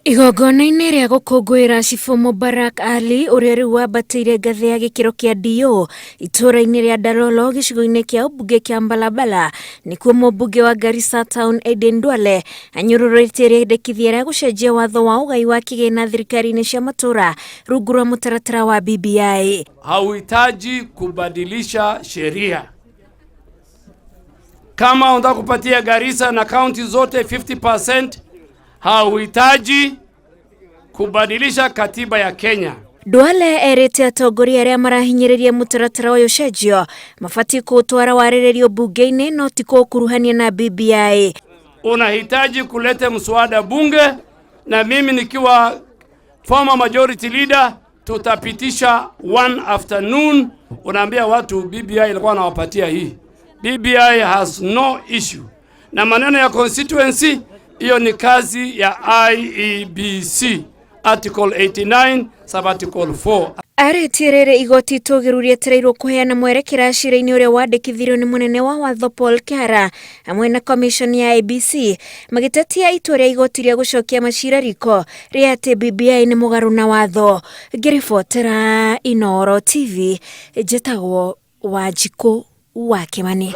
Igongona-inĩ rĩa gũkũngũĩra Cibũ Mubarak Ali ũrĩa rĩu wambatĩire ngathĩ ya gĩkĩro kĩa DO itũũra-inĩ rĩa Dalolo gĩcigo-inĩ kĩa ũmbunge kĩa Mbalabala nĩkuo mũmbunge wa Garissa Town Aden Duale anyũrũrĩtie rĩendekithia rĩa gũcenjia watho wa ũgai wa kĩgĩna thirikari-inĩ cia matũũra rungu rwa mũtaratara wa BBI. Hauhitaji kubadilisha sheria. Kama unataka kupatia Garissa na kaunti zote 50%, hauhitaji kubadilisha katiba ya Kenya. Duale erĩte atongoria arĩa marahinyĩrĩria mũtaratara ũyũ ũcenjio mabatiĩ kũũtwara warĩrĩrio mbunge-inĩ no ti kũũkuruhania na BBI. Unahitaji kuleta mswada bunge, na mimi nikiwa former majority leader tutapitisha one afternoon. Unaambia watu BBI ilikuwa nawapatia hii. BBI has no issue na maneno ya constituency, hiyo ni kazi ya IEBC article 89 sub article 4. Arĩtie rĩrĩ igoti itũgĩru rĩetereirwo kũheana mwerekera cira-inĩ ũrĩa wandĩkithirio nĩ mũnene wa watho Paul Kihara hamwe na commission ya IEBC magĩtetia itua rĩa igoti rĩa gũcokia macira riko rĩa atĩ BBI nĩ mũgarũ na watho. Ngĩribotera Inooro TV, njĩtagwo Wanjikũ wa Kĩmani.